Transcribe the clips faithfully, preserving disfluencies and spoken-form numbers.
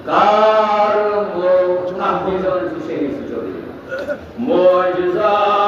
کار وو، اکھ چیز ونان چھُ شہید سٕنٛز چوٗڑی۔ معجزہ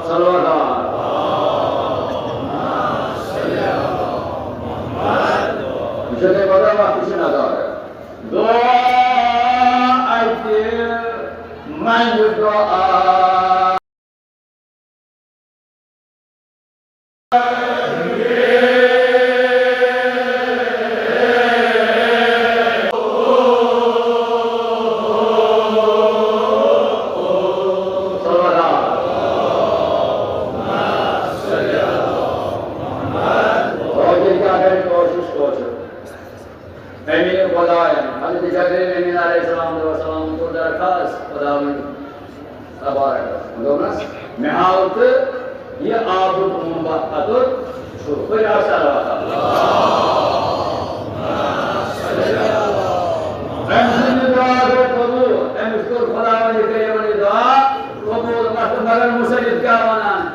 صلوات۔ یہِ چھُ تۄہہِ پَتہ، وقت چھُ نزدیٖک۔ دعا اَتہِ منٛزٕ دعا۔ امین خدایم، حضرت جبرائیل امین علیہ السلام دوٚپُس، سلام کوٚر درخاست خداوند تبارک و تعالیٰ۔ دوٚپنَس، مےٚ ہاو تہٕ یہِ آبُک مومبا کَتُر چھُ۔ کٔرِو اَکھ صلوات۔ أمۍ سُنٛد یہِ دُعا گوٚو قبوٗل۔ أمِس کوٚر خداوندِ کریٖمَن یہِ دُعا قبوٗل۔ مگر مُصنِف کیٛاہ وَنان؟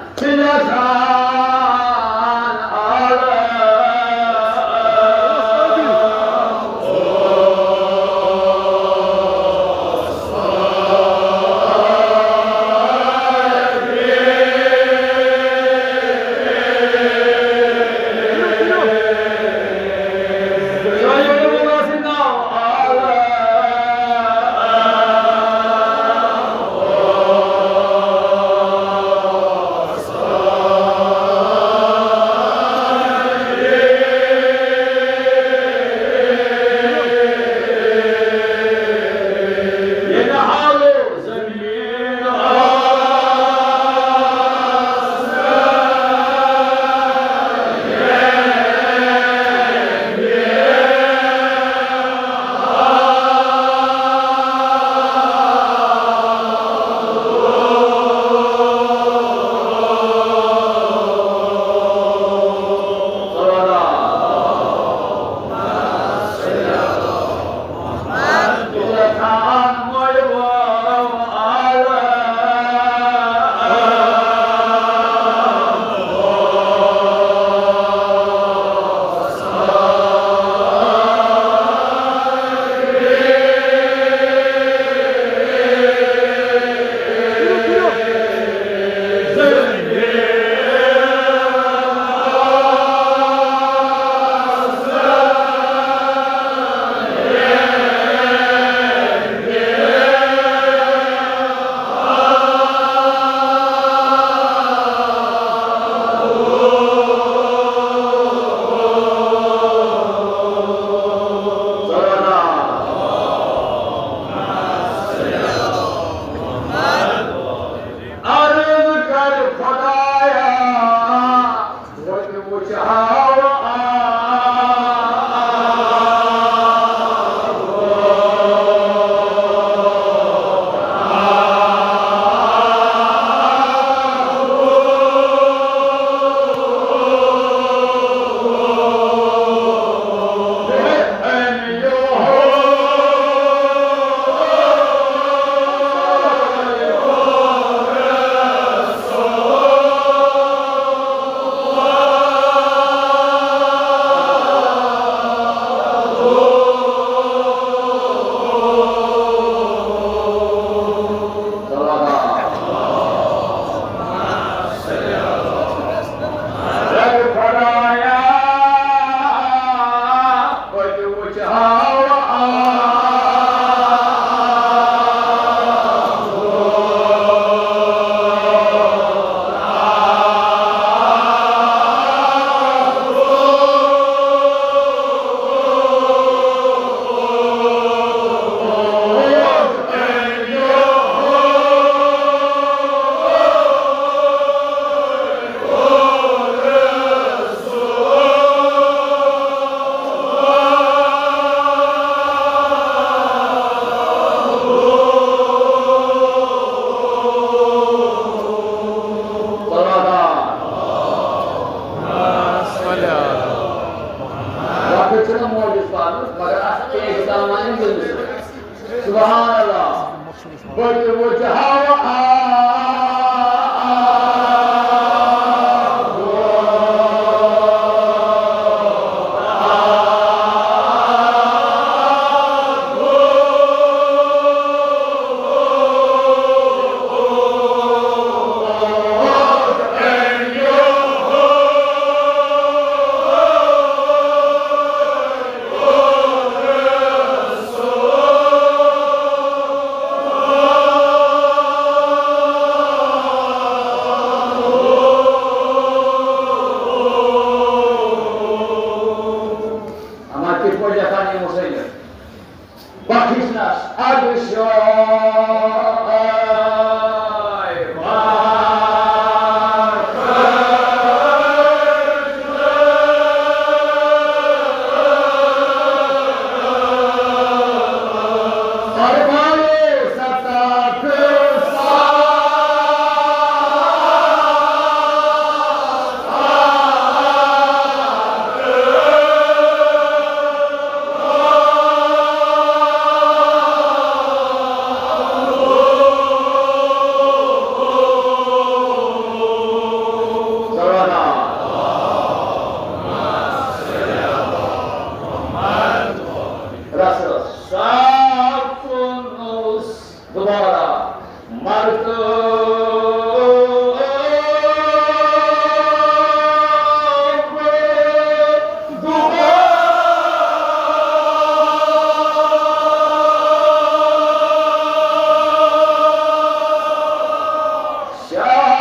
اما کِتھ پٲٹھۍ لیکھان یہِ مُصنِف؟ بخشنس اَدٕ شاے رس رس۔ صاف کُن اوس دوبارہ مرتبہ دوبارہ۔ شاہ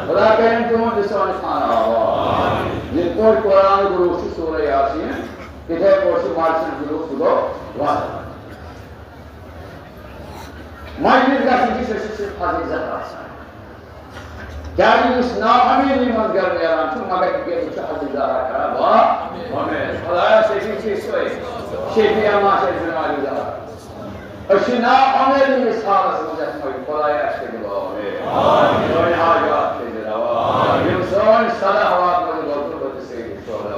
خدا کرن تِمن تہِ سٲنِس خانہ آباد۔ یِتھ پٲٹھۍ قرآنُک روح چھُ سورہ یاسین، تِتھے پٲٹھۍ چھُ مجلسن ہُنٛد روح، سُہ گوٚو وَنٛدٕ۔ مجلس گژھُن چھُ، سُہ چھُ صرف حضرت زہرا آسان۔ کیٛازِ یُس ناامیدی منٛز گرٕ نیران چھُ، مگر یہِ چھُ حضرت زہرا کران دعا۔ خدایا، شفیع چھِ سۄے، شفیع ما چھِ جناب زہرا۔ أسۍ چھِ نا امیدی کِس حالس منٛز یتھ منٛز، خدایا، اَسہِ کٔرۍ دعا۔ سٲنۍ حاجات کٔرۍ روا۔ یِم سٲنۍ صلوات منٛز غرض، بہٕ تہِ سٲری شہدا۔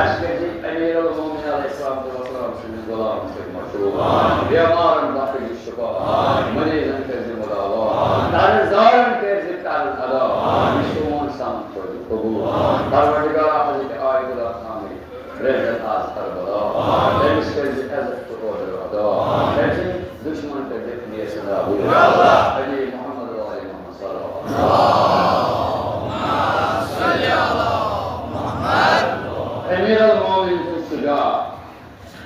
اَسہِ کٔرۍ امیر المومنین علیہ الصلوۃ والسلام سٕنٛدِس غلامس سۭتۍ مشہوٗر۔ بیمارن بخش شفا۔ مریضن کٔرۍ زِ مداوا۔ قرض دارن کٔرۍ زِ قرض ادا۔ یہِ سون سان کٔرۍ قبول۔ پروردگار، حضرت آیت اللہ خانٕے پرٛٮ۪زنٹ آز کربلا۔ تٔمِس کٔرۍ زِ عزت تہٕ قدر ادا۔ تٔمۍ سٕنٛدۍ دُشمن کٔرۍ زِ نیست نابود۔ علی محمد و آل محمد صلی اللہ علیہ وسلم۔ امیر المومنین چھُ شجاع،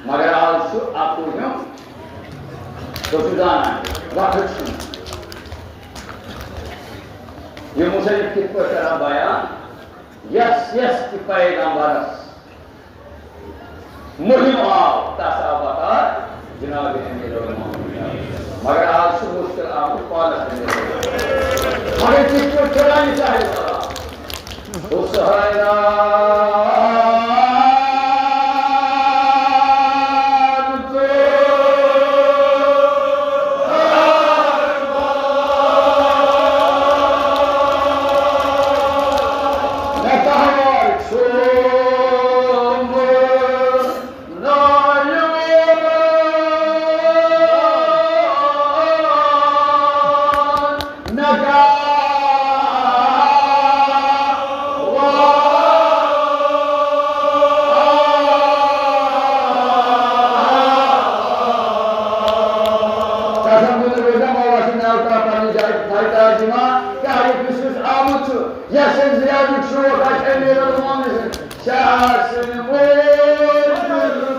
مگر آز چھُ اَکُے ہیوٚن۔ سُہ چھُ زانان، وقت چھُنہٕ۔ یہِ مُصنِف کِتھ پٲٹھۍ کران بیان؟ یس یس تہِ پیغمبرس مُہِم آو، تس آو بکار جناب امیر المومنین۔ مگر آز چھُ مُشکِل آمُت پانس امیر المومنین۔ مگر کِتھ پٲٹھۍ چلاوِ صاحب سلام؟ حسینان تو نہ تہوار چھُ نہ یِوان، نہ گاو۔ یَس أمۍ زیادٕ شوق آسہِ أمیٖر المومنین، سُہ آسہِ موجود۔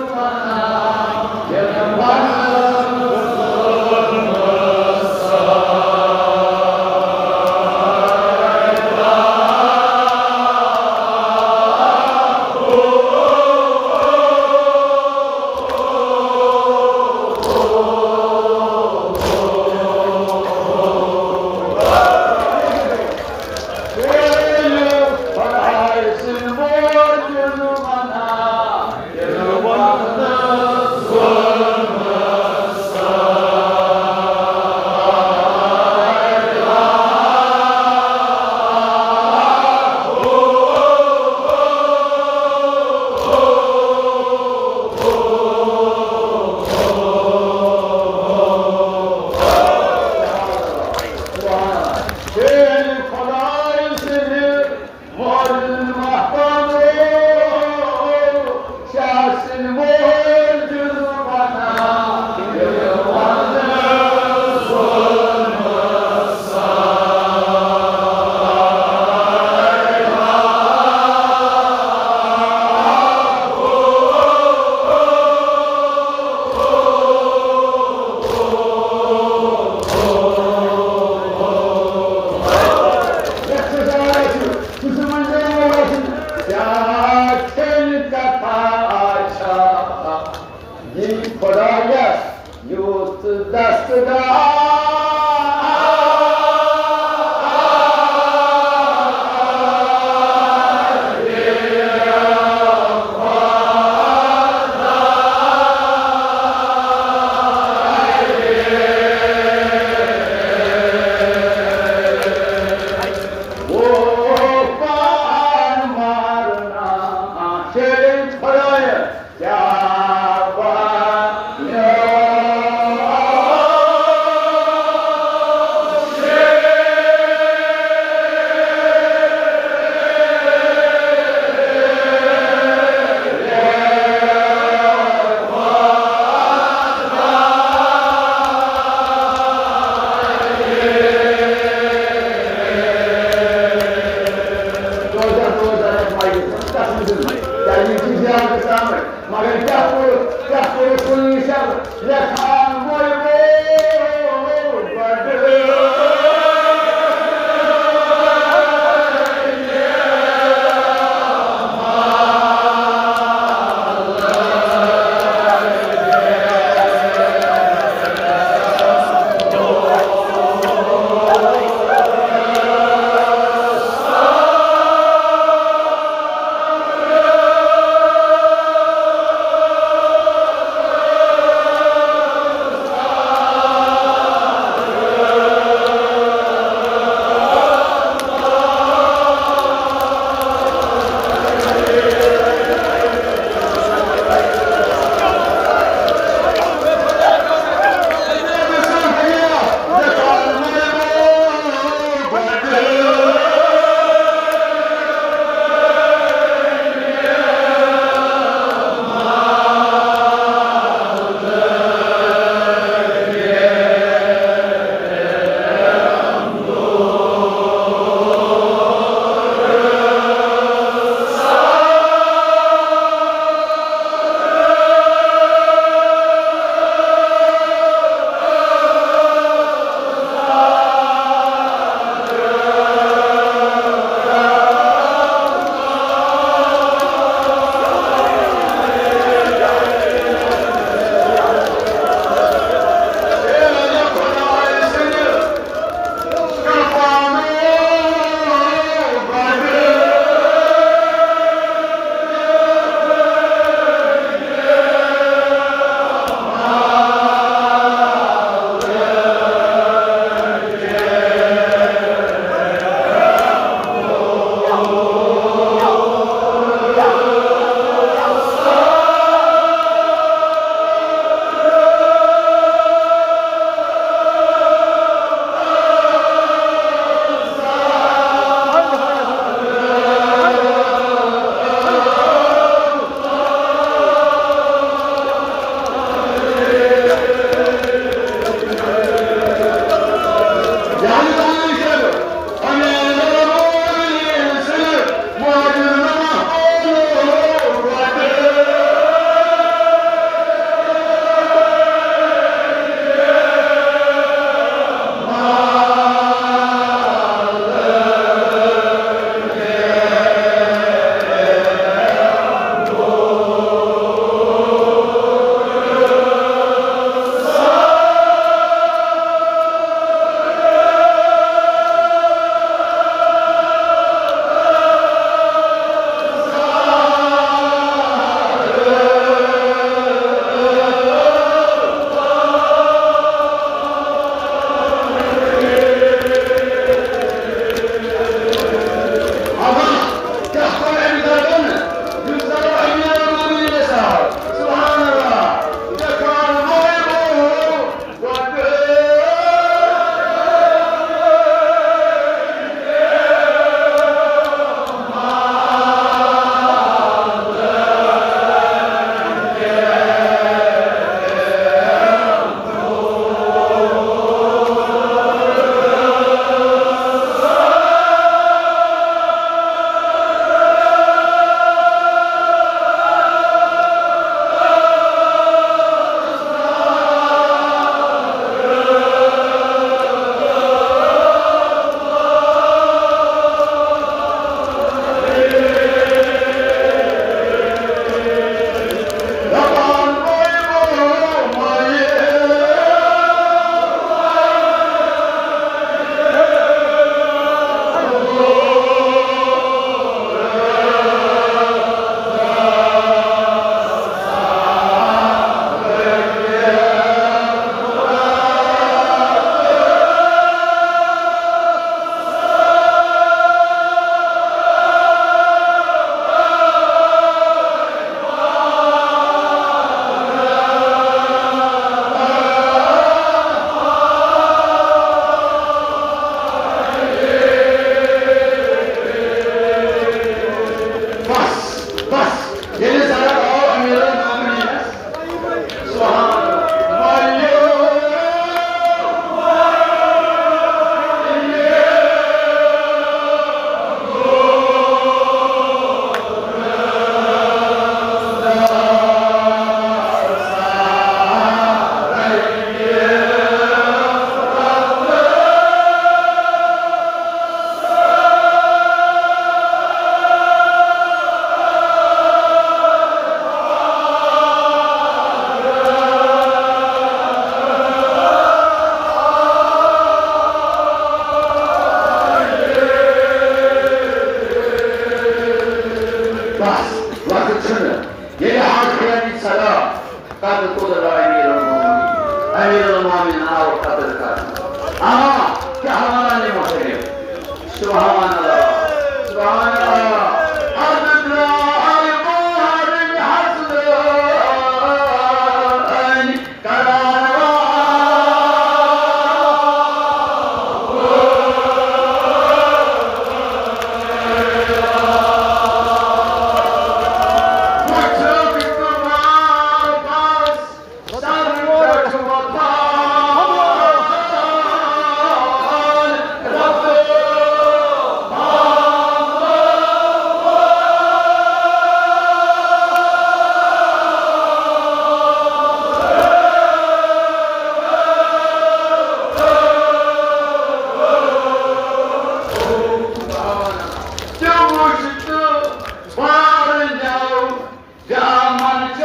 کوٚت آو امیر المومنین؟ امیر المومنین آو قتل کرنہٕ۔ اما کیٛاہ ونان یِم مُشرِک؟ سبحان اللہ، سبحان اللہ۔ اتھ درٛاے بحرٕنۍ حسنٲنۍ کران۔ وٕچھُکھ تہٕ واپس سر پٮ۪ٹھ وۄتھان۔ تِم وٕچھ تہٕ بارنجو زامن چھُ۔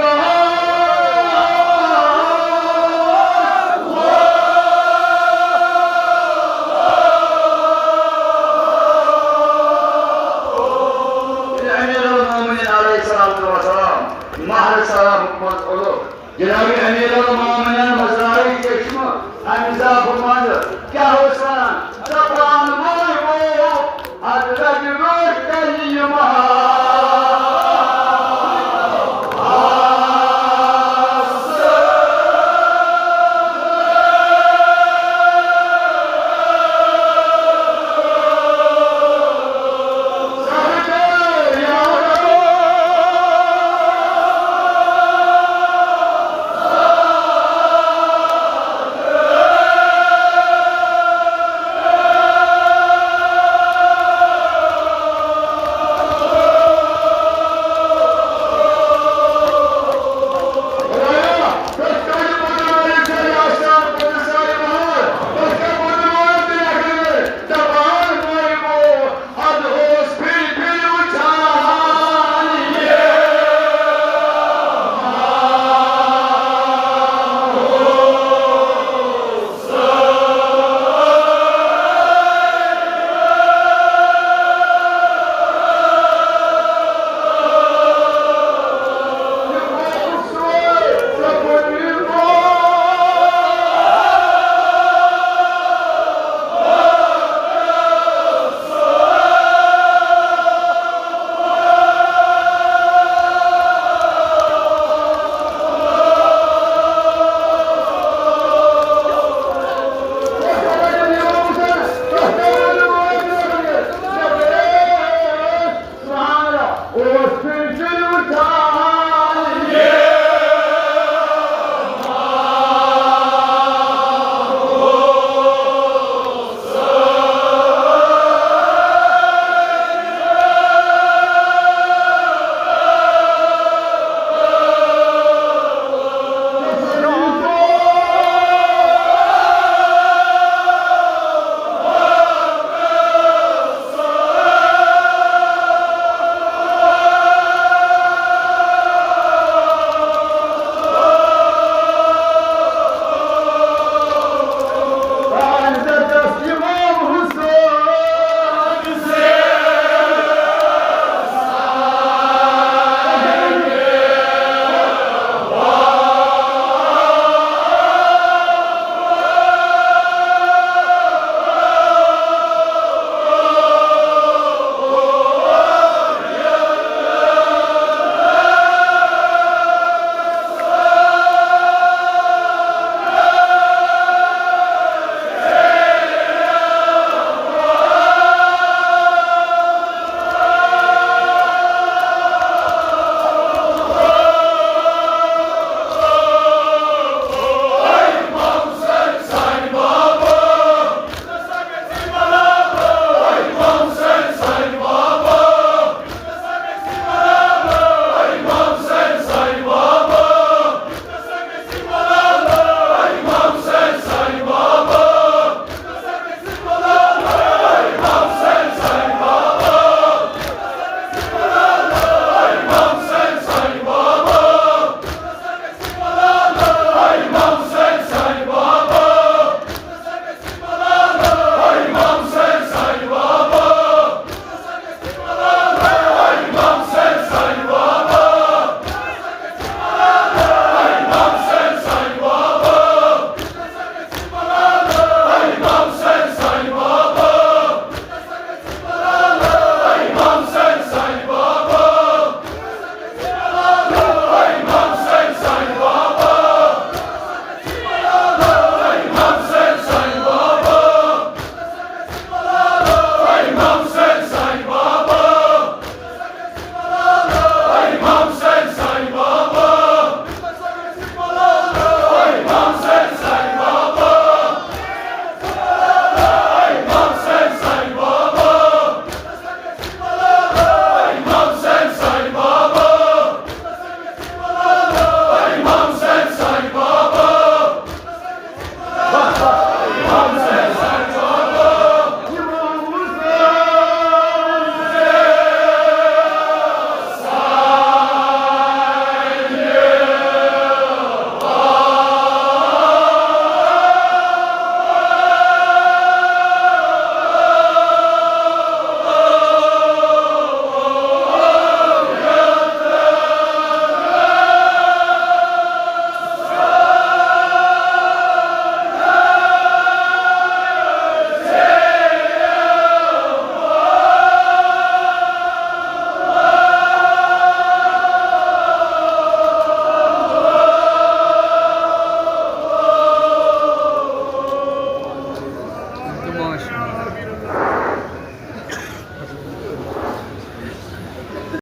امیر المومنین علیہ الصلوۃ والسلام مہر سلام منٛز اوٚنُکھ۔ جناب امیر المومنین منٛز